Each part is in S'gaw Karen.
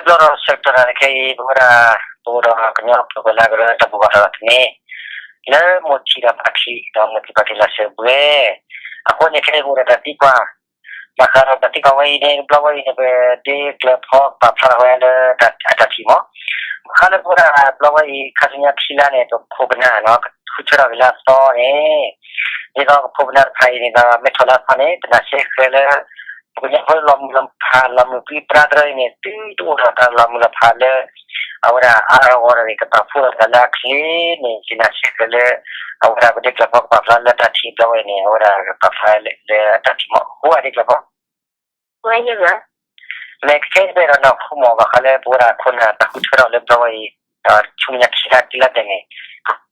လီၤဒီးဆၢကတီၢ်နၤခဲအံၤ ပဝဲဒၣ် ပအိၣ်ဒီးကညီကျိာ်ကွဲးလၢကရၢတၢ်ဘိးဘၣ်ရၤလီၤသန့ လၢမိၢ်ထံးဒီးပၢ်ထံး ဒီးမိၢ်ထံးပၢ်ထံးလီၤစၢၤဘှဲ အဃိန့ၣ် ခဲအံၤပအိၣ်ဒီးတၢ်သံကွၢ် ဘၣ်ဃးဒီးတၢ်သံကွၢ်ဝဲအံၤန့ၣ် ဘျီဝဲအံၤန့ၣ် ပဒ့ကျၢၤဖီကပာ်ဖျါထီၣ်ဝဲလၢအတၢ်ထံၣ်မး ဘၣ်ဃးလၢပဝဲဒၣ်ဘျီဝဲအံၤ ခါဆူညါခံလါန့ၣ် ပခိၣ်ပနၢ်နီၤ ဃုထၢထီၣ်က့ၤလၢအသီန့ၣ် ဒ်သိးပခိၣ်ပနၢ်တဖၣ်အံၤန့ၣ်ဒီး မ့ၢ်ထီၣ်လၢအသီန့ၣ် ပနၢ်စ့ၢ်ကီးလၢ ပကညီဖိလီၤမုၢ်လီၤဖး လီၤမုၢ်ပြံပြါတရၢအံၤန့ၣ် သုတအိၣ်ဒီးတၢ်လီၤမုၢ်လီၤဖးလၢ အဝဲဒၣ်အါအါဂီၢ်ဂီၢ်ဒီး ကပာ်ဖှိၣ်ထီၣ်သးလၢအချ့န့ၣ် ယနၢ်စ့ၢ်ကီးလၢ အဝဲဒၣ်ပဒ့ကျၢၤဖီကပာ်ဖျါလၢတၢ်ထံၣ်ဘျီဝဲအံၤန့ၣ် အဝဲဒၣ်ကပာ်ဖျါလၢတၢ်ထံၣ်ဘျီဝဲအံၤန့ၣ် အဝဲဒၣ်ကပာ်ဖျါလၢ မ့ၢ်ကဲဘၣ်ဒီးနီၢ်ခိမး ဘၣ်ဃးလၢပဝဲဒၣ်ခိၣ်နၢ်တၢ်ဃုထၢထီၣ်လၢဘျီဝဲအံၤ ဒီးဆူမဲာ်ညါခံလါတံၢ်လါဒဲးန့ၣ်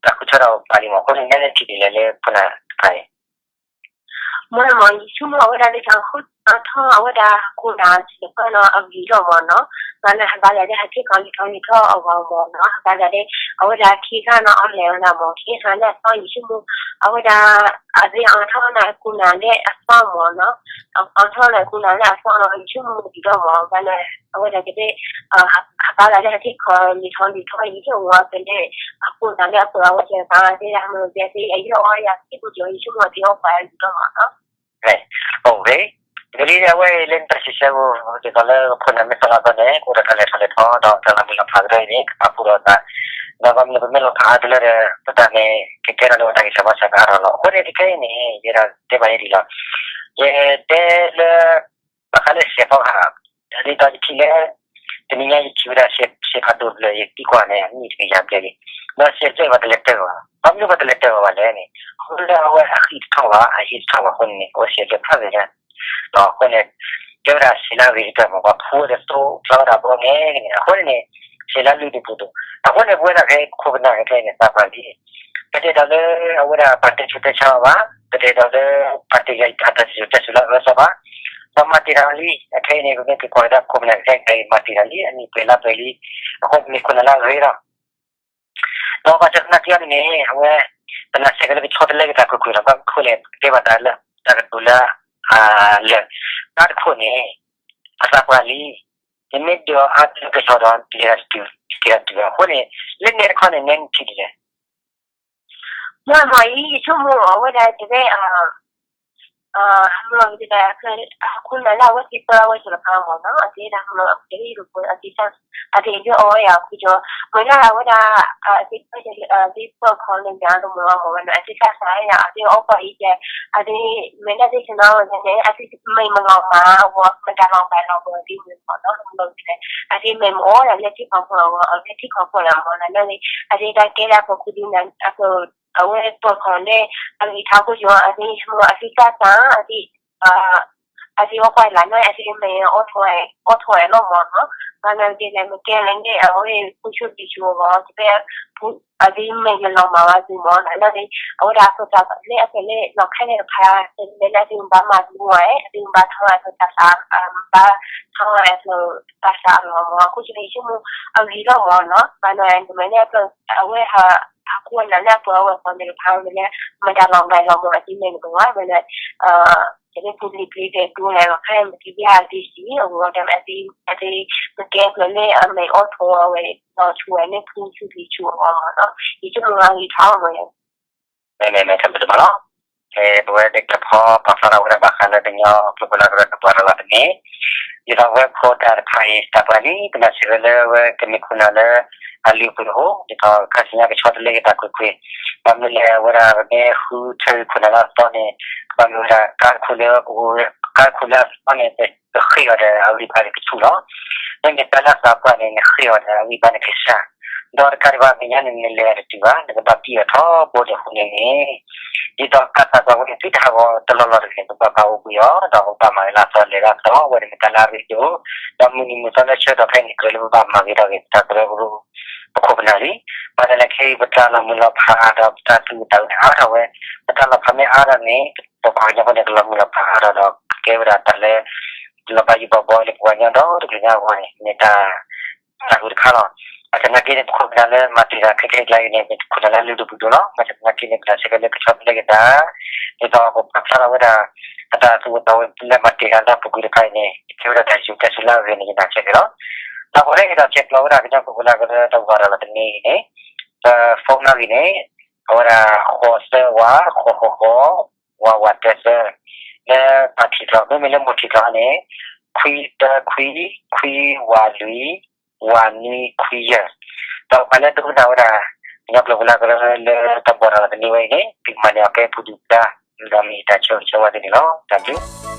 တၢ်ဃုထၢထီၣ်ပာ်လံမး အဃိန့ၣ် နဲနထံၣ်ဒ်လဲၣ်လၢခိၣ်နၢ်တဖၣ်အံၤ မ့ၢ်မ့ၢ် ယဆိကမိၣ်အဝဲဒၣ်လၢတၢ်ဃုထၢထီၣ်အဝဲဒၣ်ခိၣ်နၢ်စ့ၢ်ကီးနီၤ အဂ့ၤလီၤမးနီၤ, ဘၣ်လၢဟးဘၣ်လၢဟဲထံၣ်ခီလံၤထီၣ်လံၤထီၣ်အဂီၢ်မးနီၤ, ဟးဘၣ်လၢ အဝဲဒၣ်ခံဂၤနီၤ အီၣ်လဲၣ်ဝဲဒၣ်မး ခံဂၤလၢအသီ ယဆိကမိၣ် အဝဲဒၣ် အသ့အီၣ်ထီၣ်နၤခိၣ်နၢ်လၢအသီမးနီၤ, အီၣ်ထီၣ်နၤခိၣ်နၢ်လၢအသီနီၤ ယဆိကမိၣ်ဂ့ၤလီၤမး ဘၣ်လၢ အဝဲဒၣ်ကသ့ၣ် ဟးဘၣ်လၢဟဲထံၣ်ခီလံၤထီၣ်လံၤထီၣ်အံၤ အဝဲကလဲၣ် အခိၣ်နၢ်လၢအပှၤအဝဲသ့ၣ်တဖၣ်သ့ၣ် ဟးမ့ၢ်သ့ၣ်သ့ၣ် အယီၢ်အီယၤသ့ၣ်ပူၤကီၤ ယဆိကမိၣ်သ့ၣ်အီၣ်ပှၤဂ့ၤလီၤမးနီၤ အိၣ်ဂ့ၤ, ဒ်လံအဝဲအံၤလၢနတၢ်စံးဆၢပူၤ ဒ်သိးလၢခိၣ်နၢ်မ့ၢ်သီလီၤသီန့ၣ် ကအိၣ်ဒီးတၢ်လဲၤထီၣ်လဲၤထီ ဒီးတၢ်လီၤမုၢ်လီၤဖးကရၢအံၤန့ၣ် ကပာ်ဖှိၣ်ဒီးသး, ဒီးဘၣ်မနုၤပမ့ၢ်လီၤဖးအါတလၢဒီး ပတၢ်န့ၣ် ကကဲထီၣ်လၢပတၢ်ဂံၢ်စၢ်ဘါစၢ်ကအါထီၣ်လီၤ. အဃိန့ၣ်ခဲအံၤန့ၣ် ယဲဒၣ်တဲဘၣ်ယဲဒ်လီၤ. ယတဲလၢ ဘၣ်ဃးလၢစဲးဖီကဟၣ်, ဒ်သိးယထံၣ်လၢ တနံၤညါယထံၣ်ဝဲဒၣ်စဲးဖးဒိၣ်တဖျၢၣ် ယသံကွၢ်န့ၣ် အနံၣ်တကယၤဘျဲၣ်လံ, ဒီးစဲးဖျၢၣ်ပှၤတလဲၤတၢၢ်ဘၣ်, ဘၣ်မနုၤပှၤတလဲၤတၢၢ်ဘၣ်လဲၣ်န့ၣ် အဃိလၢအဝဲအဃံးတထီၣ်ဘၣ် အဟံးတထီၣ်ဘၣ်အဃိန့ၣ် အဝဲစဲးဖျၢၣ်ဖးဂ့ၤညါ ဒီးအဃိန့ၣ် ကဲဝဲဒၣ်စဲးလၢအဂ့ၤကတၢၢ်မး ပှၤဖှူဝဲဒၣ်သိဖျါဝဲဒၣ်ဘီန့ၣ်န့ၣ် အဃိန့ၣ်န့ၣ် စဲးလၢအလုၢ်ဒိၣ်ပှ့ၤဒိၣ်, အဃိန့ၣ် ပဝဲဒၣ်ဖဲခိၣ်ပနၢ်ခဲအံၤန့ၣ် သးပှၢ်လံ, ပတအဲၣ်ဒိးလၢအဝဲဒၣ်ပှၤတဲဆူးတဲဆါအီၤဘၣ်, ပတအဲၣ်ဒိးလၢ ပှၤတ့ၢ်ယၤအတၢ်စံၣ်စိၤတဲစိၤလၢအအၢသီဘၣ်, ဒီးမၤတ့ၢ်တၢ်လံ, အခဲအံၤန့ၣ် ပမ့ၢ်က့ၤကွၢ်ကဒါခိၣ်ပနၢ်ခဲအံၤ မၤတ့ၢ်တၢ်လံ အနံၣ်ပှဲၤလါပှဲၤလံ, အဃိပမ့ၢ်ခိၣ်နၢ်လၢအဂ့ၤလီၤ ဒီးဘၣ်ဆၣ်သနာ်က့အီၤန့ၣ်န့ၣ် အဝဲ ပနၢ်စဲးကလၢကဆီတလဲက့ၤတၢ်ကွ့ၢ်ကွ့ၢ်လီၤ. ဘၣ်မနုၤအဃိလဲၣ် ပကဲဘၣ်တၢ်လၢ တၢ်ကတိၤလၢ လၢ တၢ်တခိၣ်န့ၣ် အသးပှၢ်လံ, ယမ့ၢ်ဒုးအီၤအါတလၢကဆီဒီး တကဲဒၣ်တတုၤဘၣ်. အဃိန့ၣ် လၢနဲတခီန့ၣ် နဲနထံၣ်ဒ်လဲၣ် မ့ၢ်မ့ၢ်အံၤ ယဆိကမိၣ်အဝဲဒၣ်တဝဲ မ့ၢ်မ့ၢ်ဒ်လဲၣ် အခိၣ်နၢ်လၢအဝဲသ့ၣ်ပၢအဝဲသ့ၣ်တဖၣ်မ့ၢ်နီၤ အသ့ဒၣ်မ့ၢ်အကဲအံၤ အသ့ၣ်အီၣ်ဝဲယၤအဃိ မ့ၢ်လၢအဝဲဒၣ် အသ့ၣ်ပၢ အသ့ၣ်ပၢခီလၢညါတမ့ၢ်အီၤမ့ၢ်ဝဲန့ၣ် အသ့ၣ်သးစၢ်ယၤ အသ့ၣ်အီၣ်ပှၤအံၤကဲ အသ့ၣ် မ့ၢ်ဒၣ်သ့ၣ်ဆနၢဝဲန့ၣ် အသ့ၣ်မ့ၢ်မ့ၢ်လီၤမး အဝဲမတၤလီၤဘၣ်လီၤမ့ၢ်အသ့ၣ်မ့ၢ်မ့ၢ်နီၤ မ့ၢ်မ့ၢ်ဒ်လဲၣ် အသ့ၣ်မ့ၢ်မ့ၢ်အီၣ်ဒၣ်လၢထံခီၣ်ဖီလီၤ အဝဲထံခီၣ်ဖီလီၤမ့ၢ်နီၤ လၢအသ့ၣ်တၢ်ကဲဒၣ်ပှၤခူသူၣ်နၢ် အဝဲပၢခီန့ၣ် အဂံၢ်ထီၣ်ခိၣ်ယီၤ အသ့ၣ်မ့ၢ်အသ့ၣ်သးစၢ် အသ့ၣ် အသ့ၣ်အီၣ်ကွၢ်လၢ်န့ၣ် အသ့ၣ်မ့ၢ်အီၣ်ထိး အီၣ်ထိးဝဲလီၤမ့ၢ်နီၤ ဘၣ်နာ်က့လဲၣ် မ့ၢ်ကဲလဲၣ်န့ၣ် အဝဲပူၤဆူၣ်သံဆူၣ်အဂီၢ် တဘၣ် အသ့ၣ်မ့ၢ်လီၤမၤဝဲသုမ့ၢ်နီၤ လၢန့ၣ် အဝဲဒၣ်အဖိသၣ်လၢအကလဲၤလီၤခါန့ၣ်တဖၣ် လဲၤလၢအသ့ၣ်ဘၣ်မၤသံဝဲ အသ့ၣ်ဘၣ်ထီၣ်အသးစၢ် ဘၣ်ထီၣ်အသးစၢ်အလီၢ်မ့ၢ် အခိၣ်ဆူၣ်န့ၣ် ယဆိကမိၣ်အဂ့ၤလီၤမ့ၢ်နီၤ ဘၣ်နာ်က့န့ၣ် အဝဲ အခိၣ်နၢ်လၢအပၢအဝဲသ့ၣ်တဖၣ်န့ၣ် မတၤလီၤဘၣ်လီၤမ့ၢ်အသ့ၣ်မ့ၢ်တကဝါ မ့ၢ်လၢ တမ့ၢ်ပူၤလံၤပျံၤကဲတူၢ်လဲၣ်လီၤ ခါမ့ၢ်က့ၤဘၣ်အသ့ၣ်စံး အဝဲဒီးအသ့ၣ် အသ့ၣ်မ့ၢ်ကဲဖျၢၣ်လၢအမ့ၢ်အီၣ်ထိးအဝဲ လီၤဆူၣ်ဝဲလၢပူၤဆူၣ်လံၤဆူၣ်အဂီၢ်မ့ၢ်နီၤ ယဆိကမိၣ်အဂ့ၤထီၣ်မ့ၢ် မ့မ့ၢ်မ့ၢ်တၢ်ဘျုးဒိၣ်မးလီၤ. ပဝဲဒၣ်ကျဲဖီပာ်ဖျါထီၣ်ဝဲဒၣ်ဘၣ်ဃးလၢကညီကျိာ်ကွဲးလၢကရၢတၢ်ဘိးဘၣ်ရၤလီၤသန့ ဒ်သိးဝဲခိၣ်တၢ်တဖၣ်အံၤ တၢ်ပှၤလံ ပနၢ်စ့ၢ်ကီးလၢဝဲကမ့ၢ်ခိၣ်နၢ်လၢ အလုၢ်အပှ့ၤအိၣ် ဒ်သိးခါဆူညါကဆီတလဲက့ၤတၢ်ကွ့ၢ်ကွ့ၢ် ဘၣ်မနုၤလဲၣ် အဝဲဒၣ်ပမ့ၢ်ဃုထၢခိၣ်နၢ်လၢအသီန့ၣ် ဘၣ်မနုၤဝဲဒၣ်ကါတခိၣ်လၢ ကါတခိၣ်လၢအသီန့ၣ် ကဃ့အီၤဒီးအဂံၢ်ဘါန့ၣ်ကဆူၣ်လီၤ. မ့မ့ၢ်တၢ်လၢအသးပှၢ်န့ၣ် နဃ့အီၤဒီးအဂံၢ်ဘါန့ၣ်ကစၢ် ဒီးတကးဒံးဘၣ် မဲာ်ညါန့ၣ် နလဲၤအီၤတတုၤဘၣ် နကဘၣ်ပံၢ်အီၤထီဘိဒီးအဃိန့ၣ်န့ၣ် ဒ်သိးကါသးပှၢ်ဝဲန့ၣ် သုတဟးဂီၤတလီၢ်လီၢ်တဂ့ၤ ပဘၣ်ပာ်အိၣ်ဘှံးအီၤ ဒီးပဘၣ်မၤဝဲလၢအသီလဲၤလၢအသီ အဝဲန့ၣ်မ့ၢ်တၢ်လၢအရ့ဒိၣ် ဒီးမုၢ်နံၤမုၢ်သီလၢဆၢကတီၢ်ဖဲန့ၣ် ကြၢးလၢပဘၣ်မၤဂ့ၤထီၣ်ဂ့ၤ ပတၢ်ကရၢကရိ ပခိၣ်ပနၢ်လံ. ဘၣ်ဆၣ်သနာ်က့ ပတၢ်လီၤမုၢ်လီၤဖးဒီးပတၢ်သူၣ်အုးသးအုးန့ၣ်အါထီၣ်ဝဲ ပတၢ်လီၤဖးမ့ၢ်အါထီၣ်န့ၣ် ပပှၤကညီဖိန့ၣ်ကလီၤမုၢ်လီၤဖးအါထီၣ်ဒီး ကကဲဝဲဒၣ်တၢ်လၢ လီၤဘၣ်ယိၣ်ဘၣ်ဘှီလၢပပှၤကညီဒီတကလုာ်ညါအဂီၢ်န့ၣ် မ့ၢ်တၢ် တၢ်ဂ့ၤတခါလီၤ. ဘၣ်ဆၣ်သနာ်က့န့ၣ် ပခိၣ်ပနၢ်လၢမၤတ့ၢ်တၢ်ခဲခဲအံၤကျါအံၤန့ၣ် ပခိၣ်နၢ်လၢလုၢ်ဒိၣ်ပှ့ၤဒိၣ်လီၤ. ဘၣ်ဆၣ်သနာ်က့န့ၣ် ပနၢ်စ့ၢ်ကီးလၢကဆီတလဲက့ၤတၢ် ဒ်သိးပပာ်ဖျါထီၣ်ဝဲဒၣ် အတၢ်သူၣ်အိၣ်သးအိၣ်လၢမၤတ့ၢ်တၢ်လၢအပူၤကွံာ်တခါအံၤန့ၣ် ကဲဝဲဒၣ်တၢ်စံၣ်စိၤတဲစိၤလၢအဂ့ၤန့ၣ် ယနၢ်စ့ၢ်ကီးလီၤ. ဒီးပဝဲဒၣ်အံၤဒီးဆဲးကျိးဝဲဒၣ်ကညီကျိာ်ဖိလၢကရၢတၢ်ဘှီၣ်ဒီးလီၤတနံၤအံၤန့ၣ်, ပ phone နီၣ်ဂံၢ်န့ၣ်, အဝဲဒၣ် ဃိးသၢဝး ဃိးဃိးဃိး ဝးဝးတၢသၢ, လၢပှၤထံၣ်ကျိာ် မ့မ့ၢ်လၢမိၢ်ထံၣ်ကျိာ်န့ၣ်, ခွံတၢခွံ ခွံဝးလွံၢ် ဝးနွံခွံယဲၢ်, ဒီးပှၤလၢဒိကနၣ်ဝဲဒၣ် ကညီကျိာ်ဖိလၢကရၢလၢတၢ်ဘှီၣ်ဒီးလီၤတနံၤဝဲအံၤန့ၣ် သုကမၤန့ၢ်အီၤကဲပူၤဒုၣ်ပဒါ ဒီးမ့ၢ်တၢ်ဆၢဂ့ၤဆၢဝါသ့န့ၣ်လီၤ. တၢ်ဘျုး